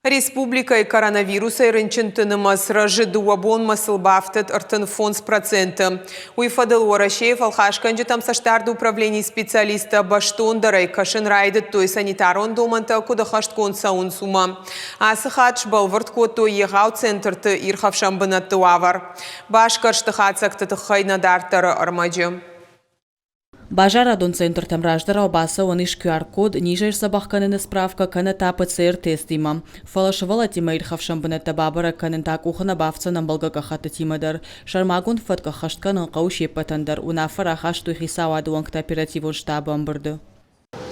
Республикӕйы коронавирусӕй рынчынты нымӕц рӕзы, дыууӕ бонмӕ сыл бафтыд 35%. Уый фӕдыл Уӕрӕсейы фӕлхасгӕнджытӕм цӕстдарды управленийы специалисттӕ бӕстондӕрӕй кӕсын райдыдтой санитарон домӕнтӕ куыд ӕххӕстгонд цӕуынц, уымӕ. Ацы хатт сбӕлвырд кодтой егъау центрты ирхӕфсӕн бынӕтты уавӕр. Басгӕрсты хатдзӕгты тыххӕй нӕ дарддӕры ӕрмӕджы. Базарадон центртӕм раздӕрау бацӕуӕн ис QR-код, низӕй сдзӕбӕх кӕныны справкӕ кӕнӕ та ПЦР-тестимӕ. Фӕлӕ сывӕллӕттимӕ ирхӕфсӕн бынӕттӕ бабӕрӕг кӕнын та къухы нӕ бафтдзӕн ӕмбӕлгӕ гӕххӕттытимӕ дӕр. Сӕрмагонд фӕтк ӕххӕст кӕнын хъӕуы се ппӕтӕн дӕр, уынаффӕ рахастой хицауады уӕнгты оперативон штабы ӕмбырды.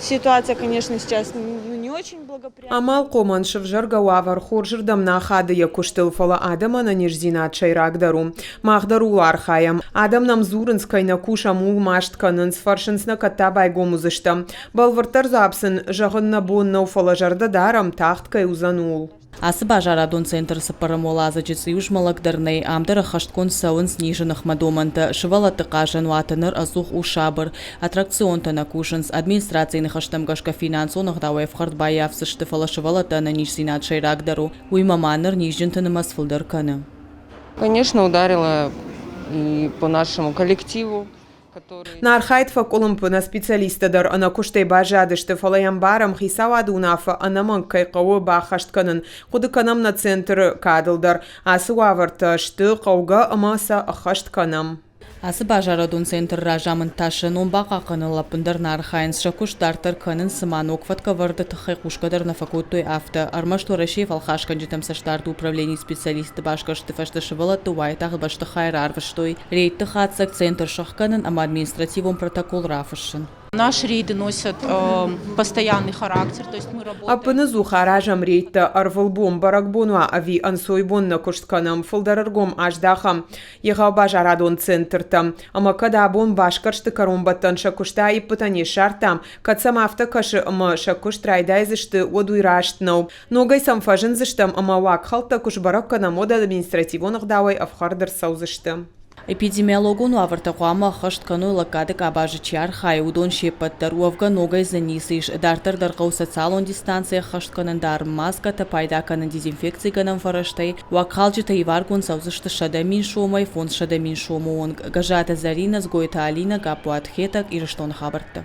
Ситуация, конечно, сейчас ну, не очень благоприятная. Амалхъомӕн сывзӕргӕ уавӕр хорзырдӕм нӕ ахады йӕ куыстыл, фӕлӕ адӕмы ӕнӕниздзинад сӕйрагдӕр у. Мах дӕр ууыл архайӕм. Адӕм нӕм дзурынц, кӕй нӕ кусӕм, ууыл маст кӕнынц, фӕрсынц нӕ, кӕд та байгом уыдзыстӕм. Бӕлвырддӕр дзуапп сын зӕгъын нӕ бон нӕу, фӕлӕ зӕрдӕ дарӕм, тагъд кӕй уыдзӕн, ууыл. Ацы базарадон центры цыппӕрӕм уӕладзыджы цъиуызмӕлӕг дӕр нӕй, ам дӕр ӕххӕстгонд цӕуынц низы ныхмӕ домӕнтӕ. Сывӕллӕтты хъазӕн уаты ныр ӕдзух у сабыр. Аттракционтӕ нӕ кусынц. Администрацийы ныхӕстӕм гӕсгӕ финансон ӕгъдауӕй ӕфхӕрд баййафдзысты, фӕлӕ сывӕллӕтты ӕнӕниздзинад сӕйрагдӕр у. Уыимӕ ма ныр низджынты нымӕц фылдӕр кӕны. Конечно, ударила и по нашему коллективу. Нӕ архайд фӕкъуылымпы, нӕ специалисттӕ дӕр ӕнӕкуыстӕй баззадысты, фӕлӕ йӕ ӕмбарӕм, хицауады уынаффӕ ӕнӕмӕнг кӕй хъӕуы баххӕст кӕнын. Хъуыды кӕнӕм нӕ центры кадыл дӕр. Ацы уавӕртӕ сты хъӕугӕ ӕмӕ сӕ ӕххӕст кӕнӕм. Ацы базарадон центры разамынд та сӕ ном бахъахъхъӕныныл ӕппындӕр нӕ архайынц, сӕ куыст дарддӕр кӕнынц, цыма ног фӕткӕвӕрды тыххӕй хъусгӕ дӕр нӕ фӕкодтой, афтӕ. Ӕрмӕст Уӕрӕсейы фӕлхасгӕнджытӕм цӕстдарды управленийы специалистты басгӕрсты фӕстӕ сывӕллӕтты уайтагъд бӕстыхайы рарвыстой. Рейдты хатдзӕг центр сӕхгӕнын ӕмӕ административон протокол рафыссын. Наши рейды носят постоянный характер, то есть мы работаем. Ӕппыныдзух аразӕм рейдтӕ ӕрвылбон, бӕрӕгбон уа ӕви ӕнцойбон нӕ куыст кӕнӕм, фылдӕр ӕргом аздахӕм егъау базарадон центртӕм. Ӕмӕ кӕд абон басгӕрсты кӕронбӕттӕн сӕ куысты аиппытӕ не ссардтам, кӕд сӕм афтӕ кӕсы ӕмӕ сӕ куыст райдайдзысты, уӕд уый раст нӕу. Ногӕй сӕм фӕзындзыстӕм ӕмӕ уагхӕлдтӕ куы сбӕрӕг кӕнӕм, уӕд административон ӕгъдауӕй ӕфхӕрд ӕрцӕудзысты. Эпидемиологон уавӕртӕ хъуамӕ ӕххӕст кӕной лӕггады къабазы чи архайы, уыдон се ппӕт дӕр. Уӕвгӕ ногӕй дзы ницы ис. Дарддӕр дӕр хъӕуы социалон дистанци ӕххӕст кӕнын, дарын маскӕтӕ, пайда кӕнын дезинфекцигӕнӕн фӕрӕзтӕй. Уагхалджытӕ иваргонд цӕудзысты 100 000 сомӕй 500 000 сомы онг. Гӕззаты Зӕринӕ, Дзгойты Алинӕ, Гаппуаты Хетӕг, Ирыстоны хабӕрттӕ.